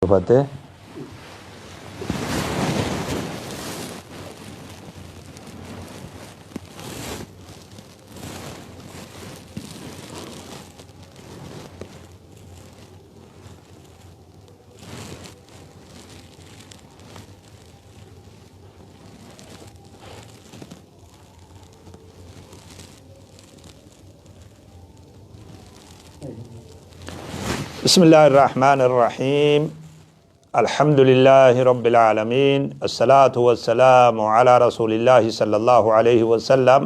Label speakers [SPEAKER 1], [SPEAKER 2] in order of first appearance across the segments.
[SPEAKER 1] Cufatte. بسم الله الرحمن الرحيم الحمد لله رب العالمين الصلاة والسلام على رسول الله صلى الله عليه وسلم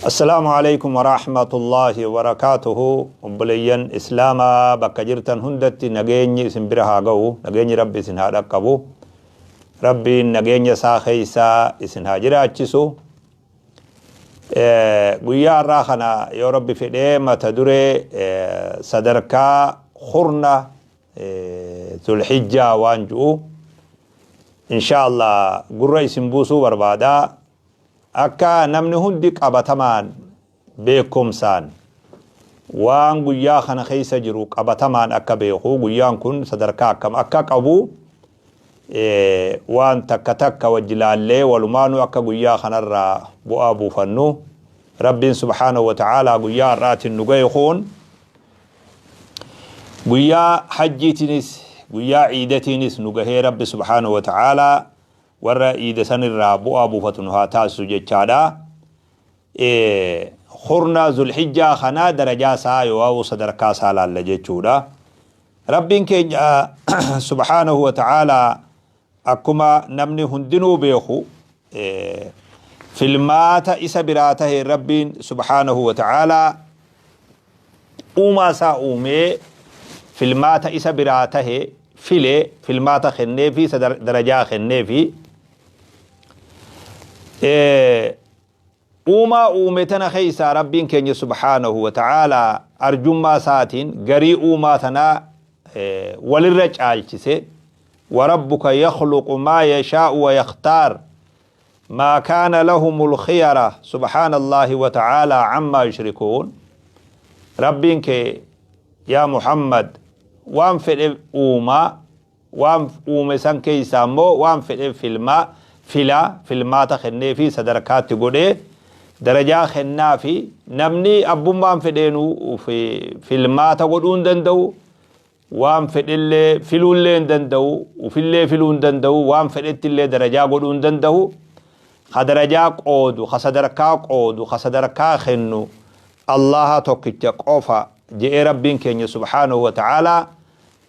[SPEAKER 1] السلام عليكم ورحمة الله وبركاته obboleeyyan islaamaa bakka jirtan hundatti nageenyi isin bira haa ga'u nageenyi rabbi isin haa dhaqqabu rabbiin nageenya isaa keessa isin haa jiraachisu Guyyaa har'aa kana yoo Rabbi fedhee mata duree sadarkaa kurna Zulhijjaa waan ju'u insha Allah gurra isin buusuu barbaada. Akka namni hundi qabatamaan beekumsaan waan guyyaa kana keessa jiru qabatamaan akka beeku guyyaan kun sadarkaa akkam akka qabu waan takka takka wajji laallee walumaanuu akka guyyaa kanarraa bu'aa buufannu Rabbiin subhaanahu wa ta'aalaa guyyaa har'aatiin nu gahe kun guyyaa hajjiitiinis guyyaa ciidatiinis nu gahee Rabbi subhaanahu wa ta'aalaa warra iida sanirraa bu'aa buufatu nu haa taasisu jechaadha. Kurna Zulhijjaa kana darajaa isaa yoo sadarkaa isaa laalla jechuudha. Rabbiin keenya subhaanahu wa ta'aalaa akkuma namni hundinuu beeku filmaata isa biraa tahe Rabbiin subhaanahu wa ta'aalaa uumaa isaa uumee filmaata isa biraa tahe file filmaata kenneefi darajaa kenneefi Uumaa uume tana keessaa Rabbiin keenya subhaanahu wa ta'aalaa arjummaa isaatiin garii uumaa tanaa walirra caalchise wa rabbuka yakhluqu maa yashaa'u wa yakhtaar maa kaana lahumul khiyara subhaanallaahi wa ta'aalaa ammaa yushrikuun Rabbiin kee yaa Muhammad waan fedhe uumaa Waan uume san keessaa immoo waan fedhe filma, fila, filmaata kenneefii sadarkaatti godhee darajaa kennaafi namni abbummaan fedheenuu filmaata godhuu hin danda'u, waan fedhellee filuullee hin danda'u, ufillee filuu hin danda'u, waan fedhettillee darajaa godhuu hin danda'u. Ka darajaa qoodu, ka sadarkaa qoodu, ka sadarkaa kennu Allaaha tokkicha qofa je'ee Rabbiin keenya subhaanahu wa ta'aalaa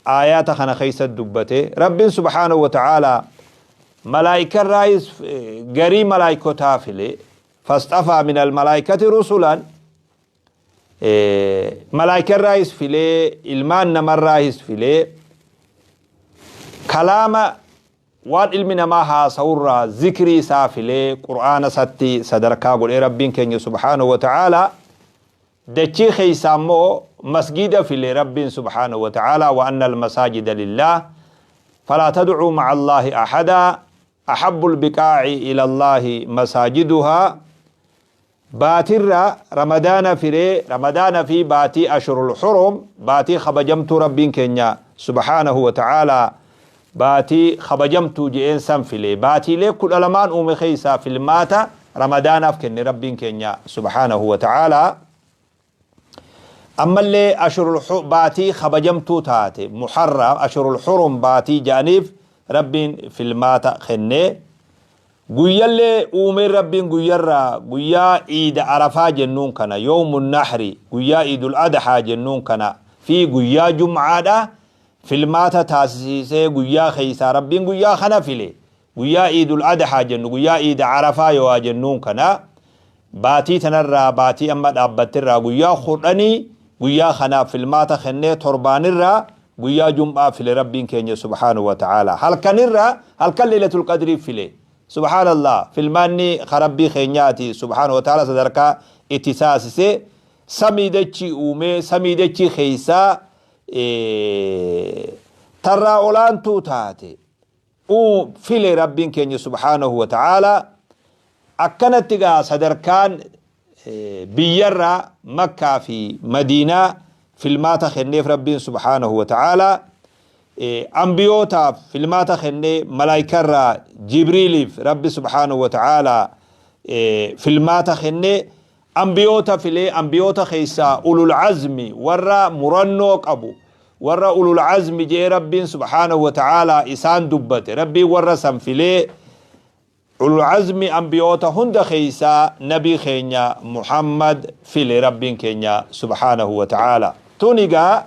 [SPEAKER 1] aayaata kana keessa dubbate. Rabbiin subhaanahu wa ta'aalaa malaayikarraayis garii malaayikotaa file fasxafaa min almalaaikati rusulan malaayikarraayis filee ilmaan namarraayis filee kalaama waan ilmi namaa haasawurraa zikrii isaa filee qur'aana isatti sadarkaa godhee Rabbiin keenya subhaanahu wa ta'aalaa Dachii keessaa immoo masgiida file Rabbiin subhaanahu wa ta'aalaa wa anna al-masaajida lillaah falaa tad'uu ma'a Allaahi ahadaa ahabbu al-biqaa'i ila Allaahi masaajiduhaa baatirra Ramadaana file Ramadaana fi baatii ashurul hurum baatii kabajamtuu Rabbiin keenya subhaanahu wa ta'aalaa baatii kabajamtuu je'een san file. Baatiilee 12n uume keessaa filmaata Ramadaanaaf kenne Rabbiin keenya subhaanahu wa ta'aalaa. Ammallee ashurul baatii kabajamtuu taate Muharram ashurul hurum baatii ja'aniif Rabbiin filmaata kenne. Guyyallee uumeen Rabbiin guyyarraa guyyaa iida Arafaa jennuun kana yawmun nahri guyyaa iidul adhaa jennuun kana fi guyyaa jum'aadha filmaata taasisiisee guyyaa keessaa Rabbiin guyyaa kana file guyyaa iidul adhaa jennu guyyaa iida arafaa yoo jennuun kana baatii tanarraa baatii amma dhaabbattirraa guyyaa kudhanii guyyaa kanaaf filmaata kennee torbaanirraa guyyaa jum'aa file Rabbiin keenya subhaanahu wa ta'ala halkanirraa halkan leelatul qadrii file subhaanallah filmaanni ka Rabbii keenyaati subhaanahu wa ta'ala sadarkaa itti taasise samii dachii uumee samii dachii keessaa tarraa olaantuu taate file Rabbiin keenya subhaanahu wa ta'aalaa akkanatti gaa sadarkaan biyyarraa Makkaa fi Madiinaa filmaata kenneef Rabbiin subhaanahu wa ta'aalaa. Ambiyootaaf filmaata kennee, malaayikarraa Jibriiliif Rabbi subhaanahu wa ta'aalaa filmaata kennee, ambiyoota filee, ambiyoota keessaa ulul azmi, warra murannoo qabu, warra ulul azmi jee Rabbiin subhaanahu wa ta'aalaa isaan dubbate, Rabbiin warra san filee, ulul azmi ambiyoota hunda keessaa nabii keenya Muhammad file Rabbiin keenya subhaanahu wa ta'aalaa. Tun egaa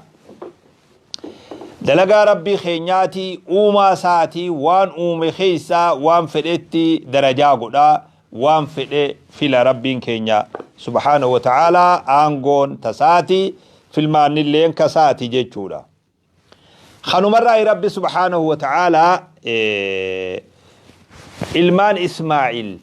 [SPEAKER 1] dalagaa Rabbii keenyaati, uumaa isaatii, waan uume keessaa waan fedhetti darajaa godhaa, waan fedhe fila. Rabbiin keenya subhaanahu wa ta'aalaa aangoon tasaati, filmaannilleen kasaati jechuudha. Kanumarraa Rabbi subhaanahu wa ta'aalaa ilmaan Ismaa'il,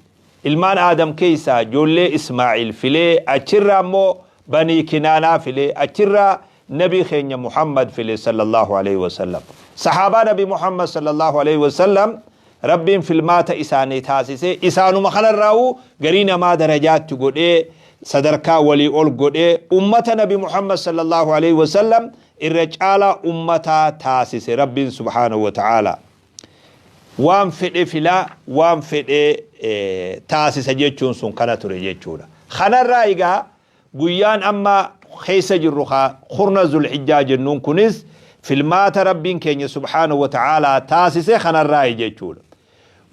[SPEAKER 1] ilmaan Aadam keessaa ijoollee Ismaa'il filee, achirraa immoo Banii Kinaanaa filee, achirraa nabii keenya Muhammad file sallallahu alaihi wasallam. Sahaabaa Nabi Muhammad sallallahu alaihi wasallam Rabbiin filmaata isaanii taasisee, isaanuma kanarraa'uu garii namaa darajaatti godhee, sadarkaa walii ol godhee, ummata Nabi Muhammad sallallahu alaihi wasallam irra caalaa ummataa taasise Rabbiin subhaanahu wa ta'ala. Waan fedhe filaa, waan fedhe taasisa jechuun sun kana ture jechuudha. Kanarraa egaa guyyaan amma keessa jirru ka kurna Zulhijjaa jennuun kunis filmaata Rabbiin keenya subhaanahu wa ta'aalaa taasise kanarraa jechuudha.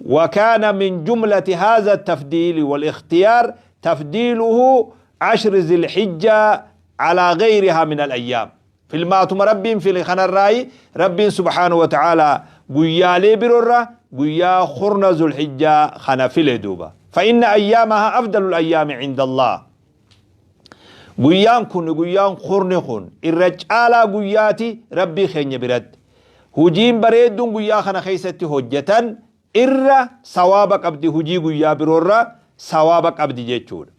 [SPEAKER 1] وكان من جملة هذا التفضيل والاختيار تفضيله 10 ذي الحجة على غيرها من الأيام. Filmaatuma Rabbiin file kanarraayi Rabbiin subhaanahu wa ta'aalaa guyyaalee biroorra guyyaa kurna Zulhijjaa kana file duuba. فإن أيامها أفضل الأيام عند الله. Guyyaan kun, guyyaan kurni kun, irra caalaa guyyaati Rabbii keenya biratti. Hujiin bareedduun guyyaa kana keessatti hojjetan irra sawaaba qabdi, hujii guyyaa biroorra sawaaba qabdi jechuudha.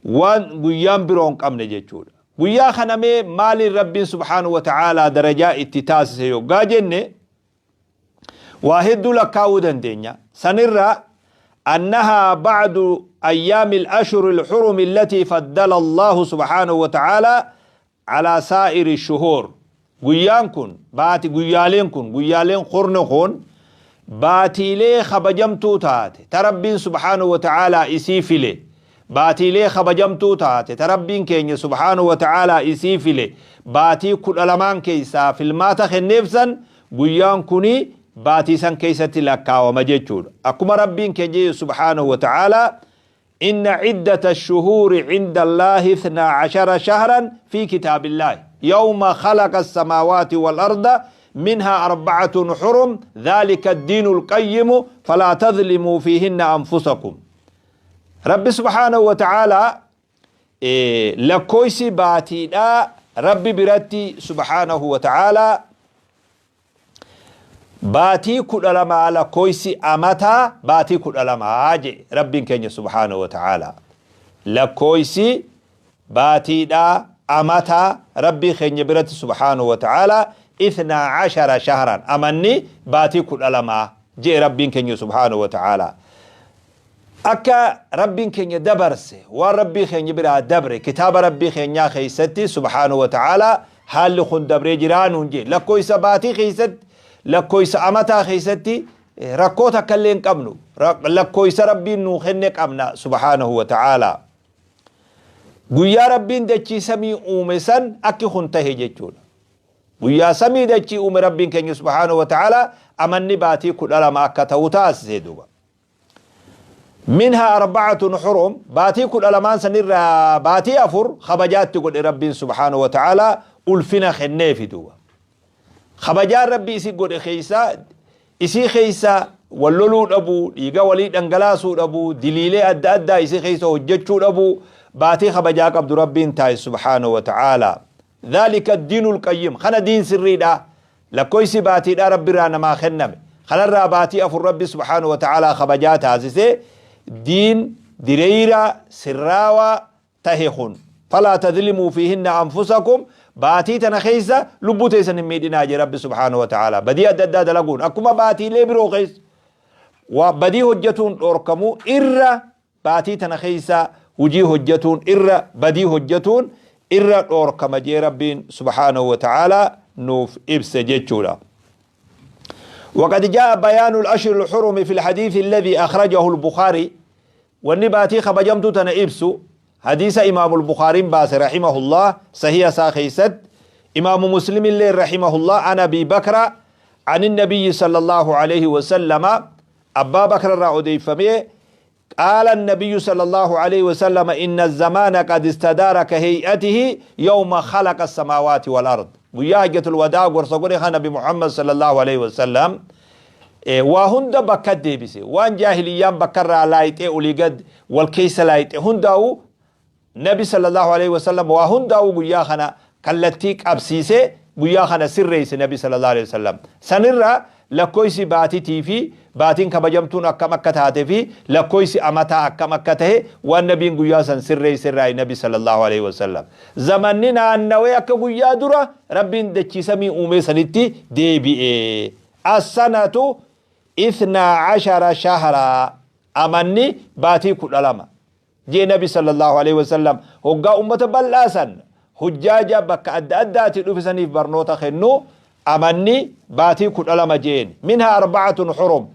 [SPEAKER 1] Waan guyyaan biroo hin qabne jechuudha. Guyyaa kana mee maaliin Rabbiin subhaanahu wa ta'aalaa darajaa itti taasise yoggaa jenne, waa hedduu lakkaa'uu dandeenya. Sanirra أنها بعد أيام الأشهر الحرم التي فضل الله سبحانه وتعالى على سائر الشهور. Guyyaan kun baati, guyyaaleen kun, guyyaaleen kurni kun baatiilee kabajamtuu taate ta Rabbiin subhaanahu wa ta'aalaa isii file, baatiilee kabajamtuu taate ta Rabbiin keenya subhaanahu wa ta'aalaa isii file, baatii 12n keessaa filmaata kenneefsan, guyyaan kuni baatii san keessatti lakkaawama jechuudha. Akkuma Rabbiin keenya subhaanahu wa ta'aalaa إن عدة الشهور عند الله 12 شهرا في كتاب الله يوم خلق السماوات والأرض منها 4 حرم ذلك الدين القيم فلا تظلموا فيهن أنفسكم. رب سبحانه وتعالى إيه lakkoofsi baatiidha Rabbi biratti subhaanahu wa ta'aalaa baatii 12, lakkoofsi amataa baatii 12 je Rabbiin keenya subhaanahu wa ta'aalaa. Lakkoofsi baatiidha amataa Rabbii keenya biratti subhaanahu wa ta'aalaa 12 shahran, amanni baatii 12 je Rabbiin keenya subhaanahu wa ta'aalaa. Akka Rabbiin keenya dabarse, waan Rabbii keenya biraa dabre kitaaba Rabbii keenyaa keessatti subhaanahu wa ta'aalaa haalli kun dabree jiraanuun jee, lakkoofsa baatii keessatti, lakkoofsa amataa keessatti rakkoo takka illee hin qabnu, lakkoofsa Rabbiin nuu kenne qabna subhaanahu wa ta'aalaa. Guyyaa Rabbiin dachii samii uume san akki kun tahe jechuudha. Guyyaa samii dachii uume Rabbiin keenya subhaanahu wa ta'aalaa amanni baatii 12 akka ta'u taasise duuba. منها 4 حرم, baatii 12n sanirraa baatii 4 kabajaatti godhe Rabbiin subhaanahu wa ta'aalaa, ulfina kenneefi duuba. Kabajaan Rabbi isii godhe keeysaa isii keeysa wal loluu dhabuu, dhiiga walii dhangalaasuu dhabuu, diliilee adda addaa isii keeysa hojjechuu dhabuu, baatii kabajaa qabdu Rabbiin taa'e subhaanahu wa ta'aalaa. ذلك الدين القيم, kana diin sirriidha. Lakkoofsi baatiidha Rabbi irraa namaa kenname kanarraa baatii 4 Rabbi subhaanahu wa ta'aalaa kabajaa taasise, diin direeyra sirraawaa tahe kun. فلا تظلموا فيهن أنفسكم, baatii tana keessa lubbuu teessan hin miidhinaa jee Rabbi subhaanahu wa ta'aalaa. Badii adda addaa dalaguun akkuma baatiilee biroo keessa waa badii hojjetuun dhorkamuu irra, baatii tana keessa hujii hojjetuun irra, badii hojjetuun irra dhorkama jee Rabbiin subhaanahu wa ta'aalaa nuuf ibse jechuudha. وقد جاء بيان الأشهر الحرم في الحديث الذي أخرجه البخاري. Wanni baatii kabajamtuu tana ibsu hadiisa Imaamu Bukhaariin baase رحمه الله sahiha isaa keeysatti, Imaamu Muslim illee رحمه الله، عن أبي بكر عن النبي صلى الله عليه وسلم، أبا بكر irraa odeeyfamee، قال النبي صلى الله عليه وسلم: إن الزمان قد استدار كهيئته يوم خلق السماوات والأرض. Guyyaa hajjatul wadaa gorsa godhe kan Nabi Muhammad صلى الله عليه وسلم waa hunda bakka deebise. Waan jaahiliyyaan bakka irraa laayixee olii gad wal keessa laayixe hundaa'u Nabi صلى الله عليه وسلم waa hundaa'u guyyaa kana kallattii qabsiise, guyyaa kana sirreesse Nabi صلى الله عليه وسلم. Sanirra lakkoysi baatitii fi baatiin kabajamtuun akkam akka taate fi lakkoysi amataa akkam akka tahe waan nabiin guyyaa san sirreesse irraa Nabi صلى الله عليه وسلم zamanni naannawee akka guyyaa dura Rabbiin dachiisamii uumee sanitti deebi'e. السنة 12 شهرا، amanni baatii 12 jee Nabi صلى الله عليه وسلم hoggaa ummata bal'aasan hujjaaja bakka adda addaati dhufisaniif barnoota kennu. Amanni baatii 12 jeen. منها أربعة حرم،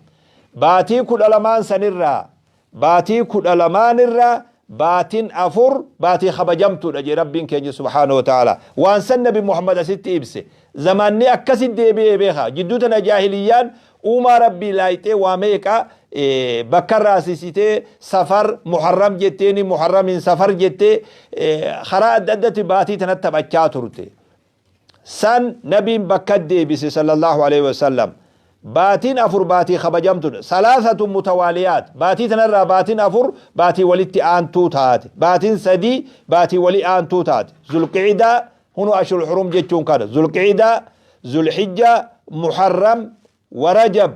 [SPEAKER 1] baatii 12n sanirraa, baatii 12n irraa baatiin afur baatii kabajamtuudha jee Rabbiin keenya سبحانه وتعالى. Waan san Nabi Muhammad asitti ibse. Zamanni akkasit deebi'ee beeka. Jidduu tana jaahiliyyaan uumaa Rabbii laayixee waa meeqa bakka raasisitee, Safar Muharram jetteeni, Muharramin Safar jettee karaa adda addatti baatii tanatti taphachaa turte. San nabiin bakka deebise صلى الله عليه وسلم. Baatiin afur baatii kabajamtudha. ثلاثة متواليات، baatii tanarraa baatiin afur baatii walitti aantuu taate, baatiin sadii baatii wali aantuu taate. Zulqiidaa hunu أشهر الحرم jechuun kana: Zulqiidaa, Zulhijja, Muharram ورجب،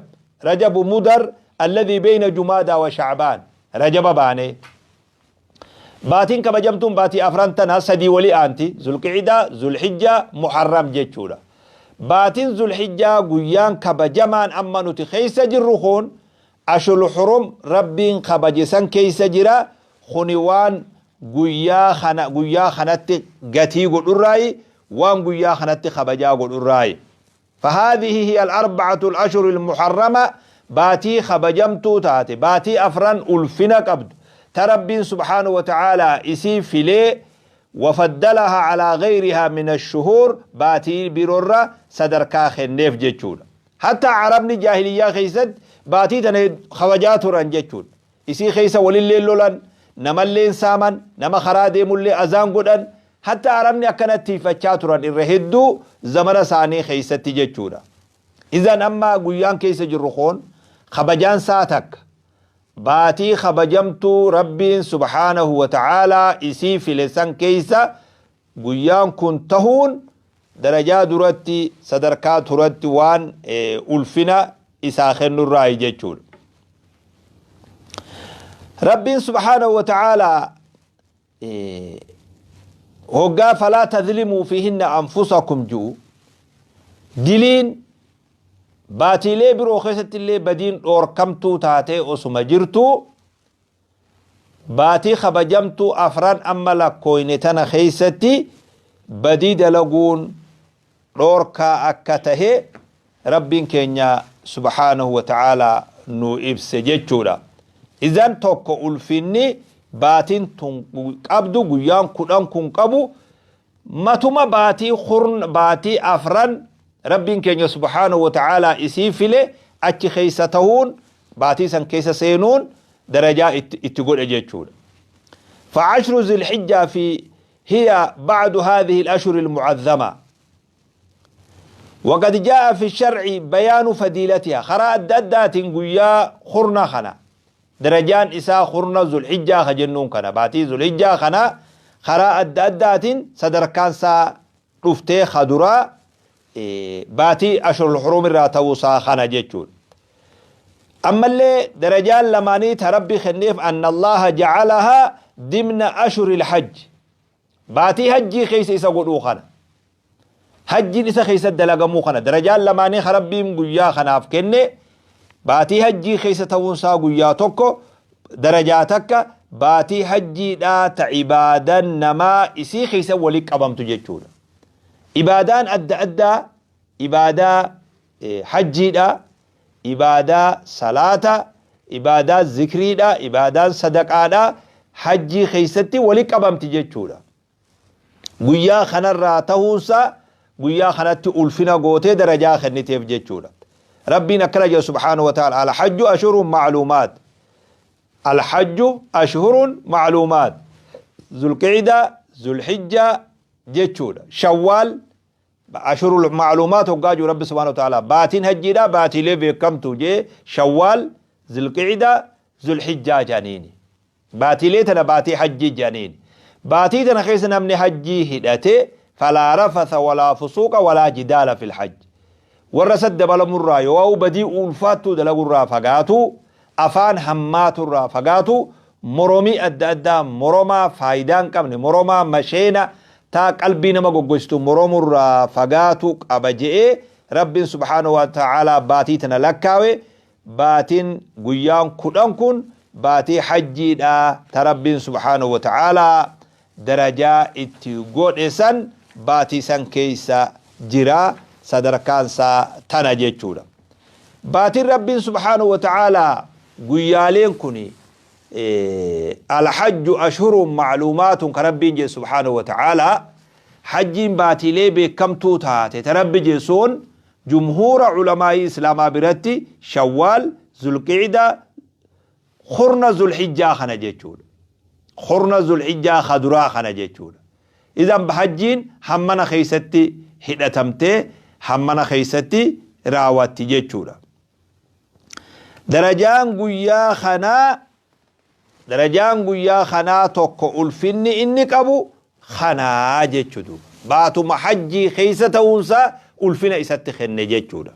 [SPEAKER 1] رجب مضر الذي بين جمادى وشعبان. Rajaba baane. Baatiin kabajamtuun baatii afran tana sadii wali aanti: Zulqiidaa, Zulhijja, Muharram jechuudha. Baatiin Zulhijjaa guyyaan kabajamaan amma nuti keessa jirru kun أشهر الحرم Rabbiin kabajisan keessa jira. Kuni waan guyyaa kana guyyaa kanatti gatii godhurraayi, waan guyyaa kanatti kabajaa godhurraayi. فهذه هي الأربعة الأشهر المحرمة، baatii kabajamtuu taate, baatii afran ulfina qabdu ta Rabbiin سبحانه وتعالى isii filee، وفضلها على غيرها من الشهور، baatii biroorra sadarkaa kenneef jechuudha. Hatta Arabni jaahiliyyaa keessatti baatii tana kabajaa turan jechuudha. Isii keessa walillee lolan, namalleen saaman, nama karaa deemullee azaan godhan. Hatta Arabni akkanatti tiifachaa turan irra hedduu zamana isaanii keessatti jechuudha. إذن amma guyyaan keessa jirru kun kabajaan saa takka baatii kabajamtuu Rabbiin سبحانه وتعالى isii file san keessa guyyaan kun tahuun darajaa duratti, sadarkaa turatti waan ulfina isaa kennurraayi jechuudha. Rabbiin سبحانه وتعالى hoggaa فلا تظلموا فيهن أنفسكم ji'u, diliin baatiilee biroo keessatti illee badiin dhoorkamtuu taatee osuma jirtu, baatii kabajamtuu afran amma lakkooyne tana keessatti badii dalaguun dhoorkaa akka tahe Rabbiin keenya سبحانه وتعالى nu ibse jechuudha. إذن tokko ulfinni baatiin tun qabdu, guyyaan 10 kun qabu, matuma baatii kurn baatii afran Rabbiin keenya سبحانه وتعالى isii file achi keessa tahuun, baatii san keessa seenuun darajaa itti godhe jechuudha. فعشر ذي الحجة في هي بعد هذه الأشهر المعظمة، وقد جاء في الشرع بيان فضيلتها. خرا أدات قيا خرنا خنا درجان إساء خرنا ذو الحجة خجنون كنا باتي ذو الحجة خنا خرا أدات صدركان سا رفتي خدرا baatii أشهر الحرم irraa ta'uusaa kana jechuudha. Ammallee darajaan lamaanii ta Rabbi kenneef أن الله جعلها ضمن أشهر الحج، baatii hajjii keessa isa godhuu kana, hajjiin isa keessa dalagamuu kana. Darajaan lamaanii ka Rabbiin guyyaa kanaaf kenne baatii hajjii keessa ta'uunsaa guyyaa tokko darajaa takka, baatii hajjiidhaa ta ibaadan namaa isii keessa walii qabamtu jechuudha. Ibaadaan adda addaa, ibaadaa hajjiidha. Ibaadaa salaata, ibaadaa zikriidha, ibaadaan sadaqaadha hajjii keessatti wali qabamti jechuudha. Guyyaa kanarraa tahuunsa guyyaa kanatti ulfina gootee darajaa kenniteef jechuudha. Rabbiin akkana jedha subhaanahu wa ta'ala: alhajju ashhurun ma'luumaat. Alhajju ashhurun ma'luumaat. Zulqicda, Zulhijja jechuudha. Shawwaal ashhurul ma'luumaat hoggaa jiru Rabbi subhaanahu wa ta'ala baatiin hajjiidha, baatiilee beekamtu jee Shawwaal, Zulqicda, Zulhijjaa jedhaniini. Baatiilee tana baatii hajjii jedhaniini. Baatii tana keessa namni hajjii hidhate falaa rafatha walaa fusuuqa walaa jidaala fil hajj. Warra isatti dabalamurraa yoo badii ulfaattuu dalagurraa fagaatu, afaan hammaaturraa fagaatu, moromii adda addaa, moromaa faayidaa hin qabne, moromaa masheena taa qalbii nama goggositu moromurraa fagaatu qaba je'ee Rabbiin subhaanahu wa ta'aalaa baatii tana lakkaawe. Baatiin guyyaan 10 kun baatii hajjiidha, ta Rabbiin subhaanahu wa ta'aalaa darajaa itti godhe san baatii san keessa jira, sadarkaan isaa tana jechuudha. Baatiin Rabbiin subhaanahu wa ta'aalaa guyyaaleen kun alhajju ashhurun ma'luumaatun ka Rabbiin jedhe subhaanahu wa ta'aalaa, hajjiin baatiilee beekamtuu taate ta Rabbi jedhe sun jumhuura ulamaa'ii islaamaa biratti Shawwaal, Zulqi'da, kurna Zulhijjaa kana jechuudha. Kurna Zulhijjaa ka duraa kana jechuudha. Idan hajjiin hammana keessatti hidhatamtee hammana keessatti raawwatti jechuudha. Darajaan guyyaa kanaa Darajaan guyyaa kanaa tokko ulfinni inni qabu kanaa jechuudha. Baatuma hajjii keessa ta'uunsaa ulfina isatti kenne jechuudha.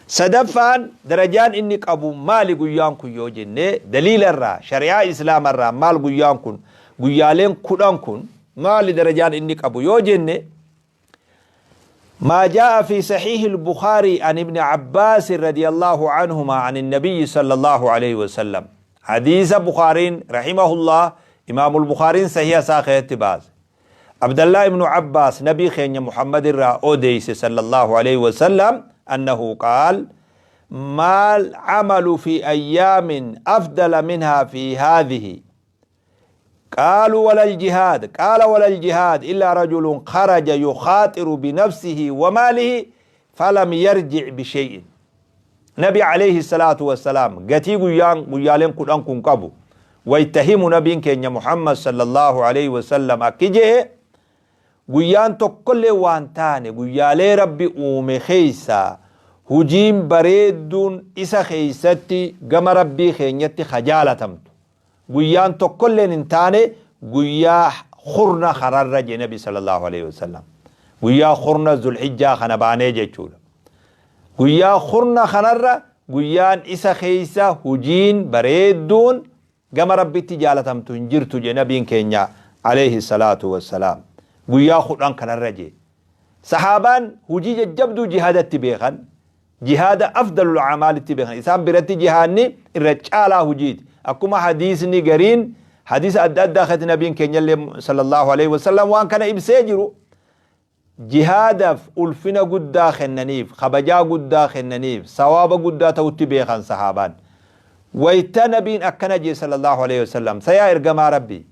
[SPEAKER 1] Sadaffaan darajaan inni qabu maali guyyaan kun yoo jenne, daliila irraa, shari'aa Islaama irraa maal guyyaan kun, guyyaaleen 10 kun maali darajaan inni qabu yoo jenne, ما جاء في صحيح البخاري عن ابن عباس رضي الله عنهما عن النبي صلى الله عليه وسلم. حديث بخارين رحمه الله، إمام البخاري صحيح ساخيت باز، عبد الله بن عباس نبي خين محمد را أوديس صلى الله عليه وسلم أنه قال: ما العمل في أيام أفضل منها في هذه؟ قالوا: ولا الجهاد؟ قال: ولا الجهاد إلا رجل خرج يخاطر بنفسه وماله فلم يرجع بشيء. نبي عليه الصلاة والسلام gatii guyyaan guyyaaleen 10 kun qabu waytahimu nabiin keenya Muhammad sallallahu alaihi wasallam akki je'e: guyyaan tokkollee waan taane guyyaalee Rabbi uume keeysaa hujiin bareedduun isa keeysatti gama Rabbii keenyatti kajaalatamtu guyyaan tokkolleen hin taane guyyaa kurna kararra jee nabi sallallahu alaihi wasallam. Guyyaa kurna Zulhijjaa kana baanee jechuudha. Guyyaa kurna kanarra guyyaan isa keeysa hujiin bareedduun gama Rabbitti jaalatamtu hin jirtu jee nabiin keenya alayhi salaatu wassalaam, guyyaa 10 kanarra jee. Sahaabaan hujii jajjabduu jihaadatti beekan, jihaada afdalul a'maalitti beekan. Isaan biratti jihaadni irra caalaa hujiiti. Akkuma hadiisni gariin hadiisa adda addaa keessatti nabiin keenyallee sallallahu alaihi wasallam waan kana ibsee jiru, jihaadaaf ulfina guddaa kennaniif, kabajaa guddaa kennaniif, sawaaba guddaa ta'utti beekan sahaabaan. Wayta nabiin akkana jee sallallahu alaihi wasallam, sayaa ergamaa Rabbii,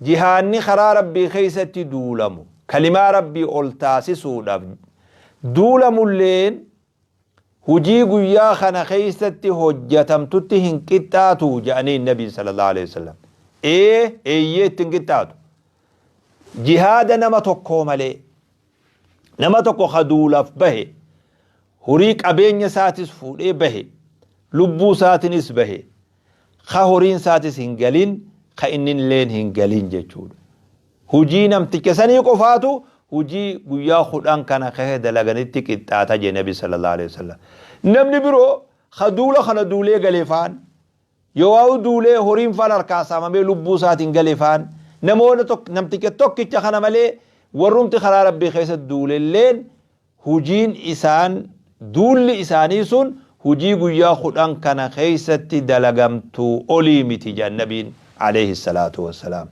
[SPEAKER 1] jihaanni karaa Rabbii keessatti duulamu kalimaa Rabbii ol taasisuudhaaf duulamulleen hujii guyyaa kana keessatti hojjatamtutti hin qixxaatu jedhanii nabiin sallallahu alaihi wasallam. Ee, eeyyee, itti hin qixxaatu. Jihaada nama tokkoo malee, nama tokko ka duulaaf bahe, horii qabeenya isaatis fuudhee bahe, lubbuu isaatiinis bahe, ka horiin isaatis hin galin, ka innilleen hin galin jechuudha. Hujii namticha sanii qofaatu hujii guyyaa 10 kana keessa dalaganitti qixxaata jee nabi sallallahu alaihi wasallam. Namni biroo ka duula kana duulee gale faan, yoo duulee horiin faan harkaa saamamee lubbuu isaatiin gale faan, namoota namticha tokkicha kana malee warrumti karaa Rabbii keessa duulelleen hujiin isaan duulli isaanii sun hujii guyyaa 10 kana keessatti dalagamtu olii miti jedhan nabiin alayhi salaatu wassalaam.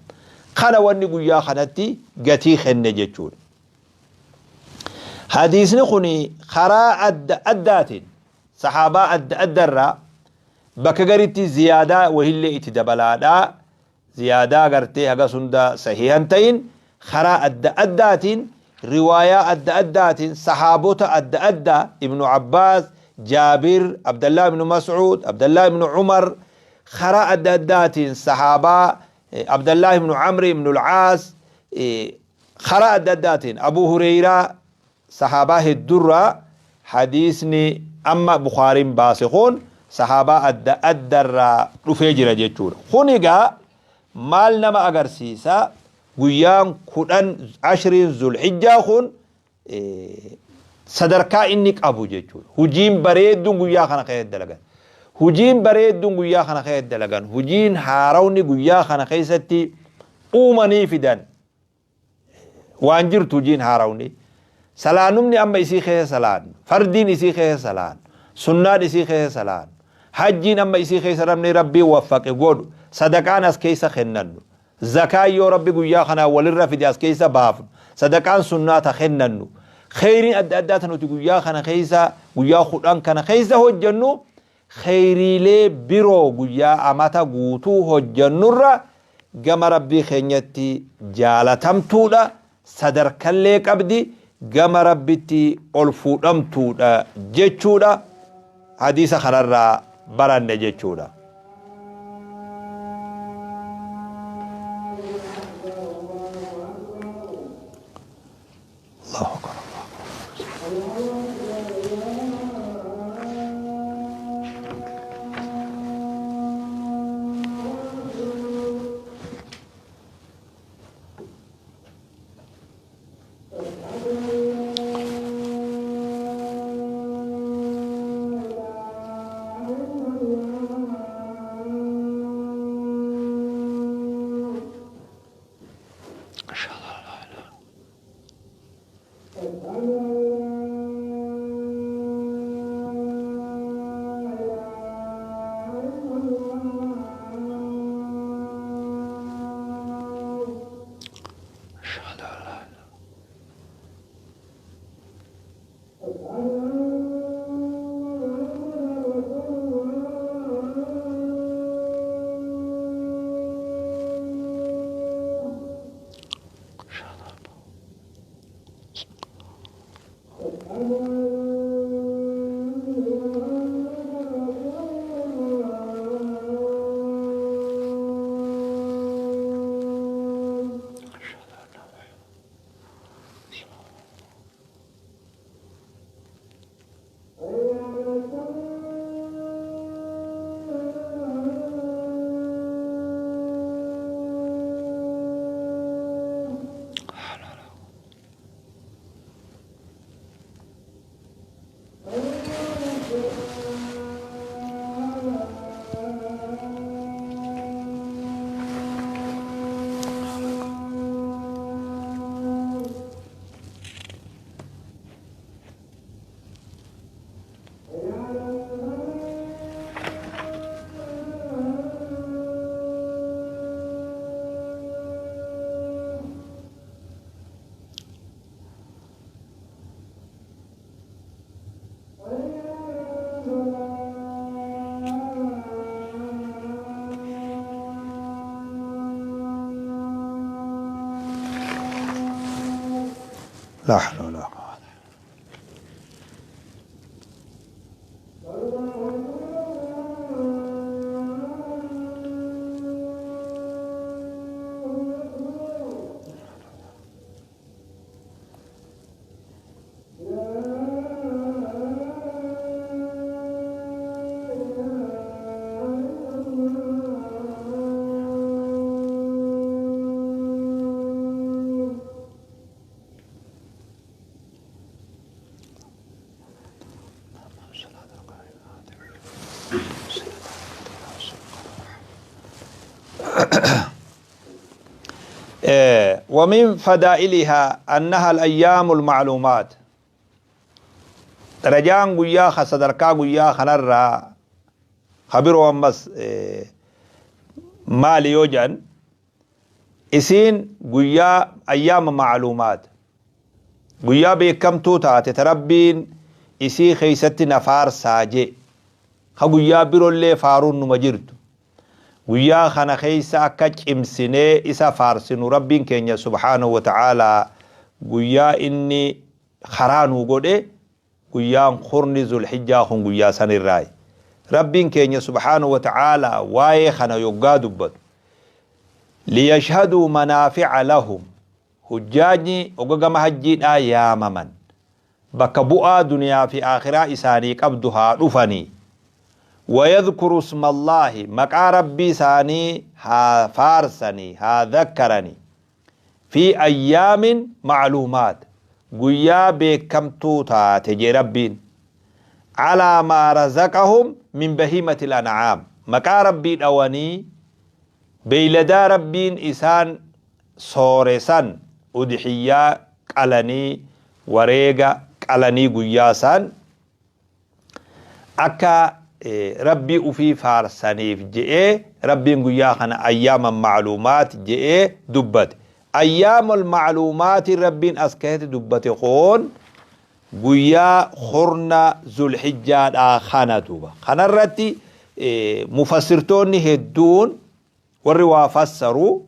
[SPEAKER 1] Kana wanni guyyaa kanatti gatii kenne jechuudha. Hadiisni kun karaa adda addaatiin Sahaabaa adda adda irraa bakka garitti ziyaadaa wahillee itti dabalaadhaa, ziyaadaa gartee hagas hunda sahiiha hin ta'in, karaa adda addaatiin, riwaayaa adda addaatiin, sahaabota adda addaa, Ibnu Abbaas, Jaabir, Abdallah ibnu Mas'uud, Abdallah ibnu Umar, karaa adda addaatiin sahaabaa Abdallah ibnu Amri ibnu Al-Caas, karaa adda addaatiin Abu Hureyraa, Sahaabaa heddurraa hadiisni amma Bukhaariin baase kun sahaabaa adda addarraa dhufee jira jechuudha. Kun egaa maal nama agarsiisa? Guyyaan 10 ashriin Zulhijjaa kun sadarkaa inni qabu jechuudha. Hujiin bareedduun guyyaa kana keessatti dalagan. Hujiin bareedduun guyyaa kana keessatti dalagan. Hujiin haarawni guyyaa kana keessatti uumanii fidan. Waan jirtu hujiin haarawni salaanumni amma isii keessa salaannu, fardiin isii keessa salaannu, sunnaan isii keessa salaannu, hajjiin amma isii keessa namni Rabbiin waffaqe godhu, sadaqaan as keessa kennannu, zakaan yoo Rabbi guyyaa kanaa walirra fide as keessa baafnu, sadaqaan sunnaa ta kennannu, kheyriin adda addaa ta nuti guyyaa kana keessa, guyyaa 10 kana keessa hojjannu, Kheyriilee biroo guyyaa amata guutuu hojjannurra gama Rabbii keenyatti jaalatamtuudha, sadarkallee qabdi, gama Rabbitti ol fuudhamtuudha jechuudha hadiisa kanarraa baranne jechuudha. Allahu Akbar Allahu Akbar. Laa hawla walaa quwwata. ومن فدائلها أنها الأيام المعلومات Darajaan guyyaa ka sadarkaa guyyaa kanarraa ka biroo ammas maali yoo jedhan, isiin guyyaa ayyaama ma'luumaat, guyyaa beekamtuu taate ta Rabbiin isii keeysatti na faarsaa jee. Ka guyyaa birollee faaruun numa jirtu. Guyyaa kana keeysa akka cimsinee isa faarsinu Rabbiin keenya subhaanahu wa ta'aalaa guyyaa inni karaa nuu godhe guyyaan kurni Zulhijjaa kun guyyaa sanirraayi. Rabbiin keenya subhaanahu wa ta'aalaa waa'ee kana yoggaa dubbatu liyashhaduu manaafi'a lahum hujjaajni ogga gama hajjiidhaa yaamaman bakka bu'aa duniyaa fi aakhiraa isaanii qabdu haa dhufanii. Wayadhkuru ismallaahi maqaa Rabbii isaanii haa faarsanii, haa dhakkaranii. Fi ayyaamin ma'luumaat guyyaa beekkamtuu taate jee Rabbiin. Alaa maa razaqahum min bahiimatil an'aam maqaa Rabbii dhawanii beeyladaa Rabbiin isaan soore san udhiyyaa qalanii wareega qalanii guyyaa san akka Rabbii ufii faarsaniif je'ee Rabbiin guyyaa kana ayyaaman ma'luumaat je'ee dubbate. Ayyaamul ma'luumaatiin Rabbiin as keessatti dubbate kun guyyaa kurna Zulhijjaadhaa kana duuba. Kanarratti mufassirtoonni hedduun Warri waa fassaru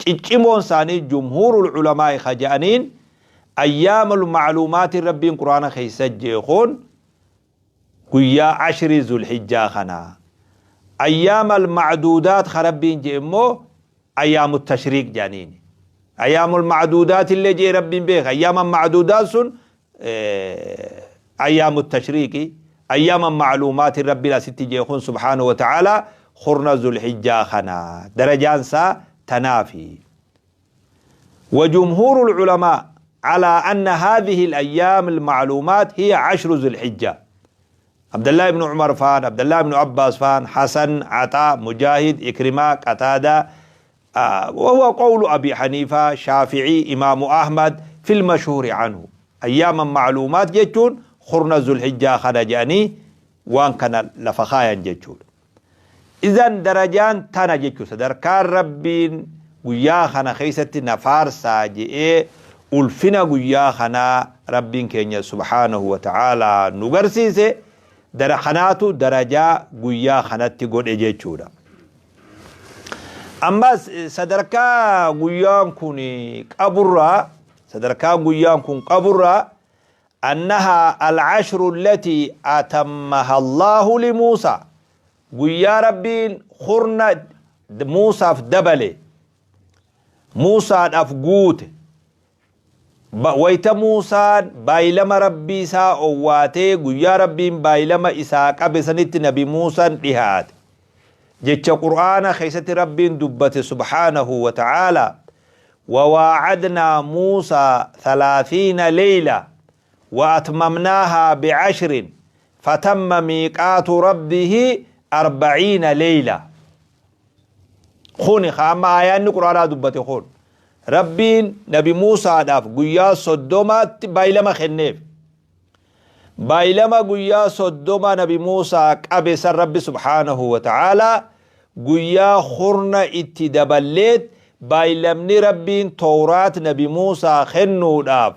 [SPEAKER 1] ciccimoon isaanii jumhuurul ulamaa'i ka je'aniin ayyaamul ma'luumaatiin Rabbiin Qur'aana keessa je'e kun guyyaa ashrii zulhijjaa kana. Ayyaamal ma'duudaat ka Rabbiin je'e immoo ayyaamut tashriiq je'aniini. Ayyaamul ma'duudaat illee je'e Rabbiin beeka. Ayyaamal ma'duudaat sun ayyaamu tashriiqi ayyaama ma'luumaatiin Rabbiin asitti jee kun subhaanahu wa ta'aalaa kurna zulhijjaa kana darajaan isaa tanaafi. وجمهور العلماء على أن هذه الأيام المعلومات هي عشر ذي الحجة. عبد الله بن عمر فان، عبد الله بن عباس فان، حسن، عطاء، مجاهد، إكرمة، قتادة، وهو قول أبي حنيفة، شافعي، إمام أحمد في المشهور عنه. أياما معلومات jechuun kurna Zulhijjaa kana jedhanii waan kana lafa kaayan jechuudha. Idan darajaan tana jechuudha. Sadarkaan Rabbiin guyyaa kana keessatti na faarsaa je'ee ulfina guyyaa kanaa Rabbiin keenya subhaanahu wa ta'aalaa nu garsiise dara kanaatu darajaa guyyaa kanatti godhe jechuudha. Ammas sadarkaa guyyaan kun qaburraa sadarkaa guyyaan kun qaburraa annahaa al-ashru allatii atammaha Allaahu li Muusaa guyyaa Rabbiin kurna Muusaaf dabale Muusaadhaaf guute Wayta Muusaan baaylama Rabbii isaa owwaatee guyyaa Rabbiin baaylama isaa qabe sanitti nabi Muusan dhihaate. Jecha Qur'aana keessatti Rabbiin dubbate subhaanahu wa ta'aalaa Wawaacadnaa Muusaa thalaathiina leyla wa atmamnaahaa bi'ashrin fatamma miiqaatu Rabbihi arba'iina leyla. Kuni ka amma aayaanni Qur'aanaa dubbate kun. Rabbiin nabi Muusaadhaaf guyyaa 30tti baylama kenneef. Baylama guyyaa 30 nabi Muusaa qabe san Rabbi subhaanahu wa ta'aalaa guyyaa kurna itti daballeet baylamni Rabbiin Towraat nabi Muusaa kennuudhaaf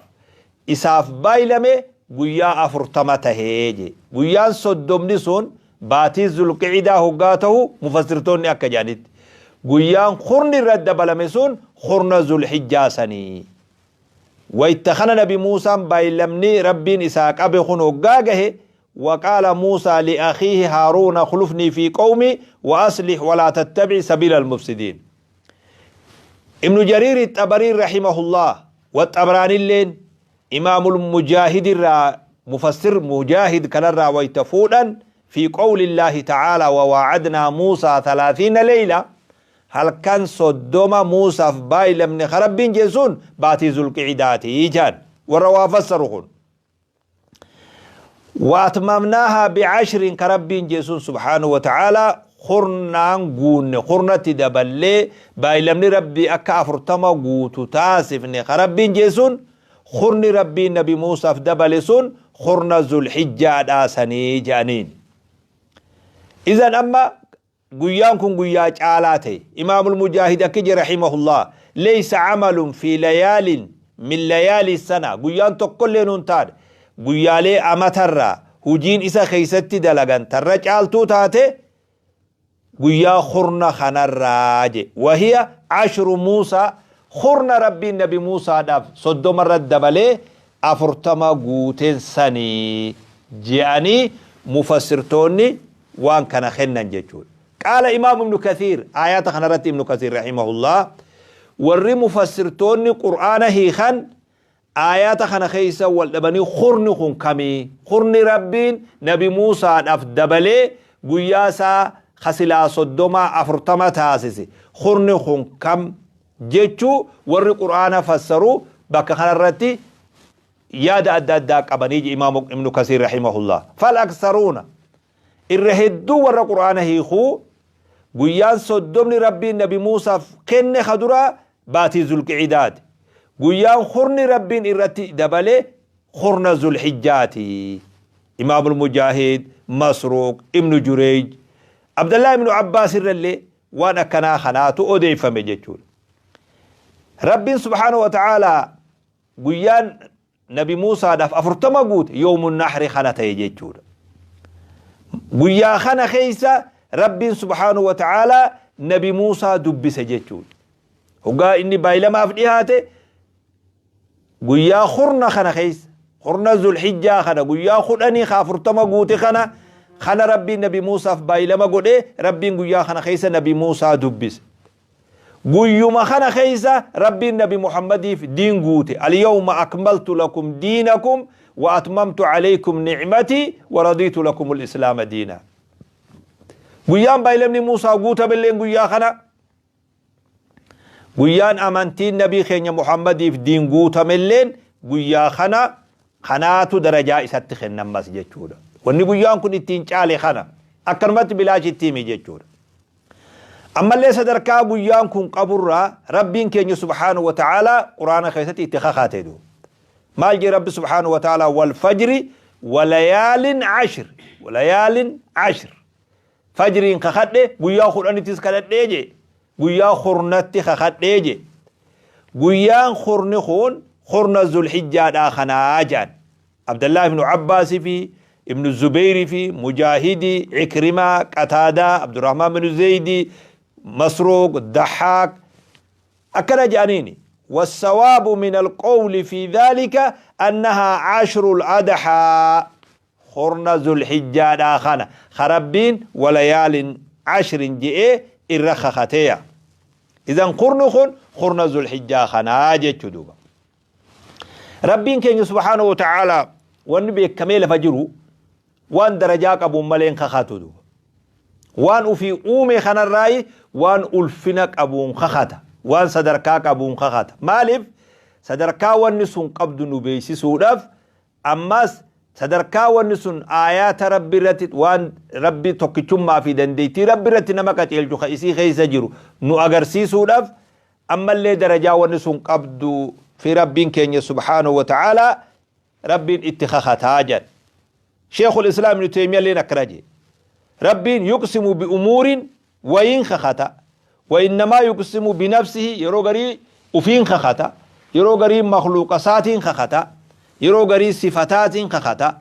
[SPEAKER 1] isaaf baylame guyyaa 40 tahee je. Guyyaan soddomni sun baatii Zulqi'idaa hoggaa tahu mufassirtoonni akka jedhanitti. Guyyaan kurni irratti dabalame sun kurna Zulhijjaa sanii. Wayta kana nabi Muusaan baylamni Rabbiin isaa qabe kun hoggaa gahe waqaala Muusaa li'akhiihi Haaruuna khulufnii fi qawmii wa aslih walaa tattabi'i sabiila al-mufsidiin. Ibnu Jariiri Xabariin rahimahullah wa Xabraanilleen Imaamul Mujaahid irraa mufassir Mujaahid kanarraa wayta fuudhan fi qawlillaahi ta'aalaa wa waacadnaa Muusaa thalaathiina leyla halkan 30 Muusaaf baaylamne ka Rabbiin jee sun baatii Zulqicidaatii jaan warra waa fassaru kun. Wa atmamnaahaa bi'ashrin ka Rabbiin jee sun subhaanahu wa ta'aalaa kurnaan guunne kurnatti daballee baaylamni Rabbii akka 40 guutu taasifne ka Rabbiin jee sun kurni Rabbiin nabi Muusaaf dabale sun kurna Zulhijjaadhaa sanii je'aniin. Izan amma Guyyaan kun guyyaa caalaa ta'e. Imaamul Mujaahid akki jedhe rahimahullah, Leysa amalun fi layaalin min layaali sana, guyyaan tokkollee nuun taane, Guyyaalee amatarraa hujiin isa keeysatti dalagan tarra caaltuu taate guyyaa kurna kanarraa je. Wahiya ashru Muusaa, kurna Rabbiin nabi Muusaadhaaf 30 irra dabalee 40 guuteen sanii je'anii mufassirtoonni waan kana kennan jechuudha. Qaala Imaam Ibnu Kathiir, aayaata kanarratti Ibnu Kathiir rahimahullah, warri mufassirtoonni Qur'aana hiikan Aayaata kana keessa wal dhabanii kurni kun kami? Kurni Rabbiin nabi Muusaadhaaf dabalee guyyaa isaa ka silaa soddomaa 40 taasise kurni kun kam jechuu warri Qur'aana fassaru bakka kanarratti yaada adda addaa qabanii je Imaamu Ibnu Kasiir rahimahullah. Fal aksaruuna, irra hedduu warra Qur'aana hiikuu, guyyaan soddomni Rabbiin nabi Muusaaf kenne ka duraa baatii Zulqi'idaati. Guyyaan kurni Rabbiin irratti dabale kurna Zulhijjaati. Imaamul Mujaahid, Masruuq, Ibnu Jureeyj, Abdallah Ibnu Abbaas irrallee waan akkanaa kanaatu odeeffame jechuudha. Rabbiin subhaanahu wa ta'aalaa guyyaan Nabi Muusaadhaaf 40 guute yawmun nahri kana ta'e jechuudha. Guyyaa kana keessa Rabbiin subhaanahu wa ta'aalaa Nabi Muusaa dubbise jechuudha. Hoggaa inni baay'ilamaaf dhihaate guyyaa kurna kana keessa, kurna Zulhijjaa kana, guyyaa 10 ka 40 guute kana Rabbiin Nabi Muusaaf baay'ilama godhee Rabbiin guyyaa kana keessa Nabi Muusaa dubbise. Guyyuma kana keessa Rabbiin Nabi Muhammadiif diin guute. Al-yawma akmaltu lakum diinakum wa atmamtu alaykum ni'matii wa radiitu lakum al-islaama diina. Guyyaan baay'ilamni Muusaa guutamelleen guyyaa kana. Guyyaan amantiin Nabii keenya Muhammadiif diin guutamelleen guyyaa kana. Kanaatu darajaa isatti kennammas jechuudha. Wanni guyyaan kun ittiin caale kana. Akkanumatti bilaash itti himi jechuudha. Ammallee sadarkaa guyyaan kun qaburraa Rabbiin keenya subhaanahu wa ta'aalaa Qur'aana keessatti itti kakaate duuba. Maal jee Rabbi subhaanahu wa ta'aalaa? Wal fajri walayaalin ashr, walayaalin ashr. Fajriin kakadhe, guyyaa 10ttis kadhadhee jee, guyyaa kurnatti kakadhee jee. Guyyaan kurni kun kurna Zulhijjaadhaa kanaa jedhan. Abdallah ibnu Abbaas fi Ibnu Zubeyri fi Mujaahidi, Ikrimaa, Qataadaa, Abdurrahmaan binu Zeydi, Masruuq, Dahaak akkana jedhaniini. Wassawaabu min alqawli fi dhaalika annahaa ashrul adhaa, kurna Zulhijjaadhaa kana ka Rabbiin walayaalin ashrin je'ee irra kakateya. Idan kurni kun kurna Zulhijjaa kanaa jechu duuba. Rabbiin keenya subhaanahu wa ta'aalaa wanni beekamee lafa jiru waan darajaa qabuun malee hin kakatu duuba. Waan ufii uume kanarraayi waan ulfina qabuun kakata. Waan sadarkaa qabuun kakata. Maaliif? Sadarkaa wanni sun qabdu nu beeksisuudhaaf, ammas sadarkaa wanni sun aayaata Rabbi irratti, waan Rabbi tokkichummaa fi dandeettii Rabbi irratti nama qaceelchu ka isii keessa jiru nu agarsiisuudhaaf, ammallee darajaa wanni sun qabdu fi Rabbiin keenya subhaanahu wa ta'aalaa Rabbiin itti kakataa jedhan. Sheekhul Islaam Ibnu Teeymiyalleen akkana jedhe. Rabbiin yuqsimu bi umuurin, wayiin kakata. Wa innamaa yuqsimu bi nafsihi, yeroo garii ufiin kakata. Yeroo garii makhluuqa isaatiin kakata. Yeroo garii sifataatiin kakata.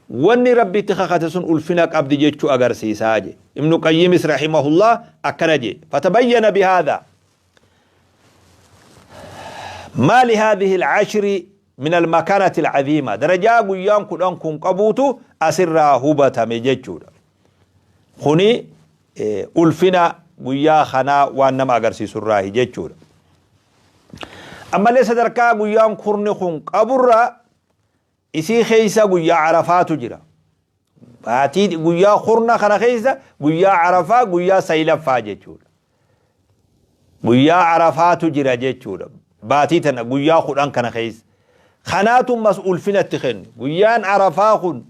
[SPEAKER 1] Wanni Rabbi itti kakate sun ulfina qabdi jechuu agarsiisa je. Ibnu Qayyimis rahimahullah akkana je. Fatabayyana bihaadha maa lihaadhihi al-ashri min al-makanati al-aziima, darajaa guyyaan 10 kun qabuutu asirraa hubatame jechuudha. Kuni ulfina guyyaa kanaa waan nama agarsiisurraahi jechuudha. Ammallee sadarkaa guyyaan kurni kun qaburraa isii keessa guyyaa Arafaatu jira. Baatii guyyaa kurna kana keessa guyyaa Arafaa, guyyaa saylaffaa jechuudha. Guyyaa Arafaatu jira jechuudha. Baatii tana guyyaa 10 kana keessa. Kanaatu mas ulfina itti kennu. Guyyaan Arafaa kun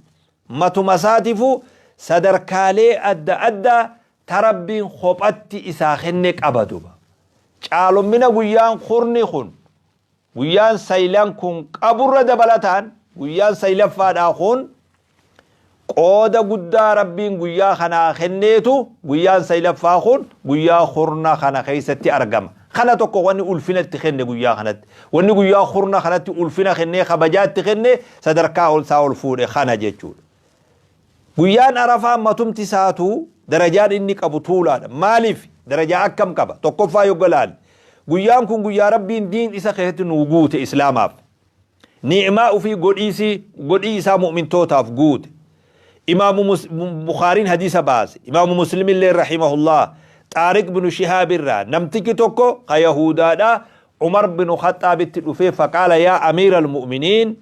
[SPEAKER 1] matuma isaatiifuu sadarkaalee adda addaa ta Rabbiin kophatti isaa kenne qaba duba. Caalommina guyyaan kurni kun, guyyaan saylan kun qaburra dabalataan guyyaan saylaffaadhaa kun qooda guddaa Rabbiin guyyaa kanaa kenneetu guyyaan saylaffaa kun guyyaa kurna kana keessatti argama. Kana tokko wanni ulfina itti kenne guyyaa kanatti. Wanni guyyaa kurna kanatti ulfina kennee kabajaa itti kenne sadarkaa ol isaa ol fuudhe kana jechuudha. Guyyaan Arafaa matumti isaatuu darajaan inni qabu tuulaadha. Maaliif? Darajaa akkam qaba? Tokkoffaa yogga laalle. Guyyaan kun guyyaa Rabbiin diin isa keessatti nuu guute Islaamaaf. Ni'maa ufii godhiisii godhii isaa mu'mintootaaf guute. Imaamu Bukhaariin hadiisa baase. Imaamu Muslimillee rahimahullah Xaariq binu Shihaab irraa namtichi tokko ka Yahuudaadha Umar binu Khaxxaabitti dhufee faqaala yaa amiira al-mu'miniin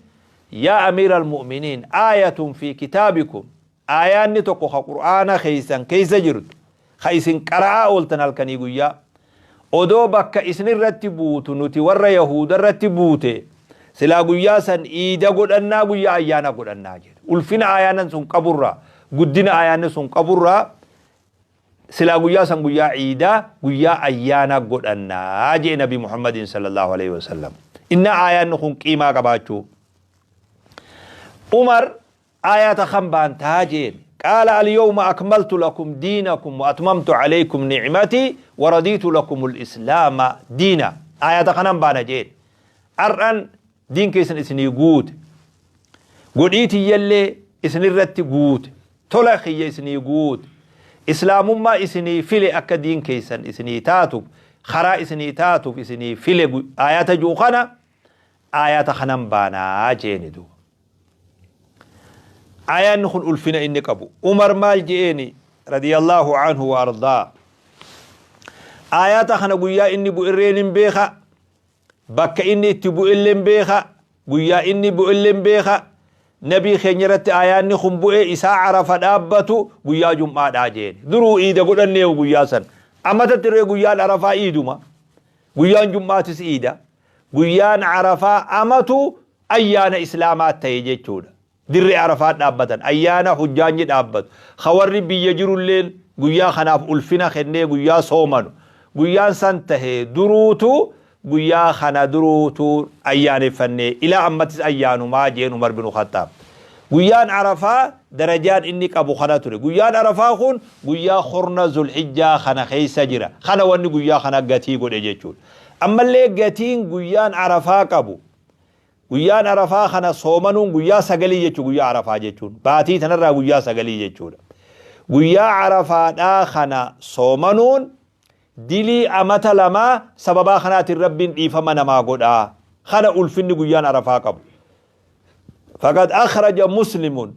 [SPEAKER 1] Yaa amiira al-mu'miniin aayatun fi kitaabikum aayaanni tokko ka qur'aana keessan keessa jirtu ka isin qara'aa ooltan halkanii guyyaa odoo bakka isin irratti buutu nuti warra yahuuda irratti buute silaa guyyaa san iida godhannaa guyyaa ayyaana godhannaa jedhe ulfina aayaanan sun qaburraa guddina aayaanni sun qaburraa silaa guyyaa san guyyaa ciidaa guyyaa ayyaana godhannaa jee nabi Muhammadiin sallallahu alaihi wasallam inna aayaanni kun qiimaa qabaachuu Umar aayata kan baantaa jeen qaala alyawma akmaltu lakum diinakum wa atmamtu alaykum ni'matii wa radiitu lakum al-islaama diina aayata kanan baana jeen ar'an diin keessan isinii guute godhii tiyyallee isinirratti guute tola kiyya isinii guute islaamummaa isinii file akka diin keessan isinii taatuuf karaa isinii taatuuf isinii file aayata ji'u kana aayata kanan baanaa jeeni duuba aayaanni kun ulfina inni qabu Umar maal je'eeni radiyallahu anhu wa ardaa aayata kana guyyaa inni bu'irreen hin beeka Bakka inni itti bu'elleen beeka, guyyaa inni bu'elleen beeka, Nabii keenya irratti aayaanni kun bu'e isaa Arafa dhaabbatu guyyaa Jum'aadhaa jeen. Duruu iida godhanneehu guyyaa san. Amatatti ree guyyaan Arafaa iiduma. Guyyaan Jum'aatis iida. Guyyaan Arafaa amatu ayyaana Islaamaa ta'e jechuudha. Dirree Arafaa dhaabbatan, ayyaana hujjaanyi dhaabbatu, ka warri biyya jirulleen guyyaa kanaaf ulfina kennee guyyaa soomanu, guyyaan san tahe duruutu guyyaa kana duruutu ayyaaneffannee ilaa ammattis ayyaanumaa jeen Umar binu Khaxxaab. Guyyaan Arafaa darajaan inni qabu kana ture. Guyyaan Arafaa kun guyyaa kurna Zulhijjaa kana keessa jira. Kana wanni guyyaa kana gatii godhe jechuudha. Ammallee gatiin guyyaan Arafaa qabu Guyyaan Arafaa kana soomanuun guyyaa sagalii jechuudha guyyaa Arafaa jechuun baatii tanarraa guyyaa sagalii jechuudha. Guyyaa Arafaadhaa kana soomanuun dilii amata lamaa sababaa kanaatiin Rabbiin dhiifama namaa godhaa. Kana ulfinni guyyaan Arafaa qabu. Faqad akhraja Muslimun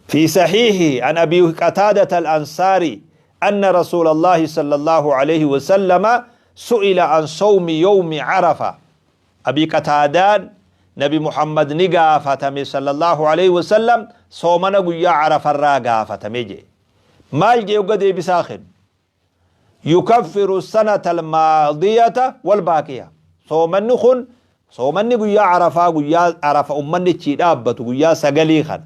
[SPEAKER 1] في صحيحه عن أبي قتادة الأنصاري أن رسول الله صلى الله عليه وسلم سئل عن صوم يوم عرفة أبي قتادان نبي محمد نقافتمي صلى الله عليه وسلم صومنا قيا عرفة را قافتمي جي مال جي وقد بساخن yukaffiru sanata almaadiyata walbaaqiya soomanni kun soomanni guyyaa arafaa guyyaa arafa ummanni ichii dhaabbatu guyyaa sagalii kana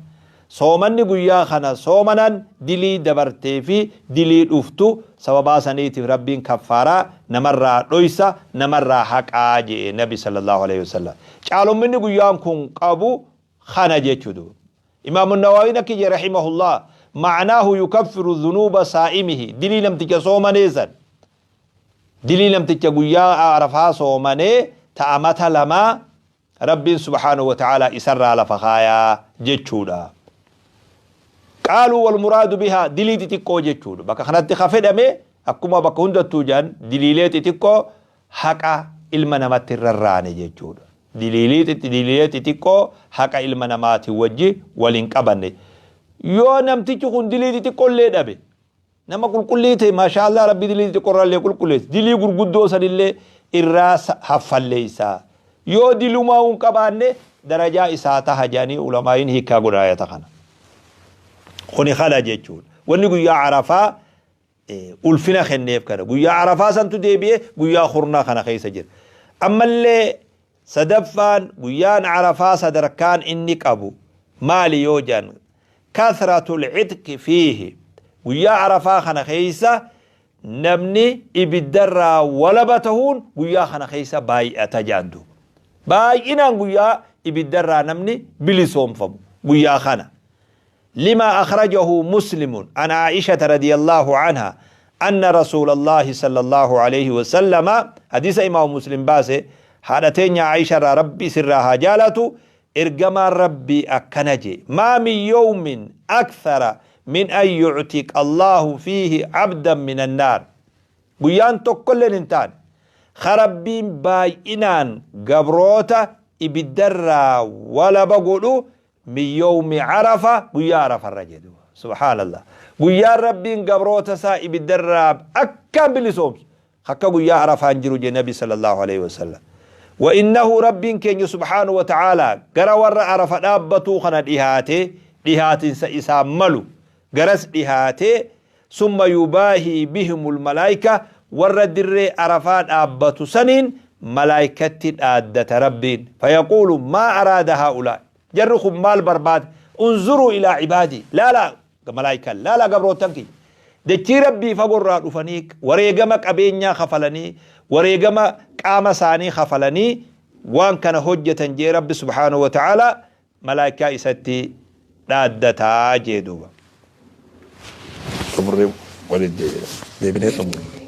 [SPEAKER 1] soomanni guyyaa kana soomanan dilii dabartee fi dilii dhuftu sababaa saniitiif rabbiin kaffaaraa namarraa dhoysa namarraa haqaa je'e nabi sallallahu alaihi wasallam caalomminni guyyaan kun qabu kana jechu duuba Imaamu Nawaawiin akki jedhe rahimahullah ma'naahu yukaffiru dhunuuba saa'imihi dilii namticha soomanee san dilii namticha guyyaa arafaa soomanee ta amata lamaa rabbiin subhaanahu wa ta'aalaa isarraa lafa kaayaa jechuudha. Qaaluu wal muraadu bihaa dilii xixiqqoo jechuudha. Bakka kanatti ka fedhame akkuma bakka hundattuu jedhan diliilee xixiqqoo haqa ilma namatti hin rarraane jechuudha. Diliilii diliilee xixiqqoo haqa ilma namaatiin wajji wal hin qabanne. Yoo namtichi kun dilii xixiqqoo illee dhabe nama qulqullii ta'e maashaa Allah rabbi dilii xixiqqoo irraa illee qulqulleessa. Dilii gurguddoo sanillee irraa haffalleessa. Yoo dilumaa hin qabaanne darajaa isaa taha jedhanii ulamaa'iin hiikkaa godhan ayata kana. Kuni kana jechuudha. Wanni guyyaa Arafaa ulfina kenneef kana. Guyyaa Arafaa santu deebi'ee guyyaa kurnaa kana keessa jira. Ammallee sadaffaan guyyaan Arafaa sadarkaan inni qabu maali yoo jedhan kathratul itqi fiihi guyyaa Arafaa kana keessa namni ibiddarraa walaba tahuun guyyaa kana keessa baay'ata jedhan duuba. Baay'inaan guyyaa ibiddarraa namni bilisoomfamu guyyaa kana. لما أخرجه مسلم عن عائشة رضي الله عنها Anna Rasuulallaahi sallallaahu aleyhi wasallama, hadiisa imaamu Muslim baase, haadha teenya Aa'isha irraa Rabbi isirraa haa jaalatu, ergamaan Rabbii akkana jee, maa min yawmin akthara min an yu'tiqa Allaahu fiihi abdan min annaar. Guyyaan tokkolleen hin taane ka Rabbiin baay'inaan gabroota ibiddarraa walaba godhu min yawmi Arafa, guyyaa Arafarra jee duuba. Subhaanallah. Guyyaan Rabbiin gabroota isaa ibiddarraa akkaan bilisoomsu akka guyyaa Arafaa hin jiru jee Nabi sallallahu aleyhi wasallam. Wa innahu Rabbiin keenya subhaanahu wa ta'aalaa gara warra Arafa dhaabbatuu kana dhihaatee dhihaatinsa isaan malu garas dhihaatee summa yubaahii bihimul malaayika warra dirree Arafaa dhaabbatu saniin malaaykatti dhaaddata Rabbiin fayaquulu maa araada haa'ulaa'i jarri kun maal barbaada unzuruu ilaa ibaadii laalaa malaaykaan laalaa gabroottan kiyya dachii Rabbii fagorraa dhufanii wareegama qabeenyaa kafalanii wareegama qaama isaanii kafalanii waan kana hojjetan jee Rabbi subhaanahu wa ta'aalaa malaaykaa isatti dhaaddataa jee duuba.
[SPEAKER 2] Xumurree walitti deebinee xumurre.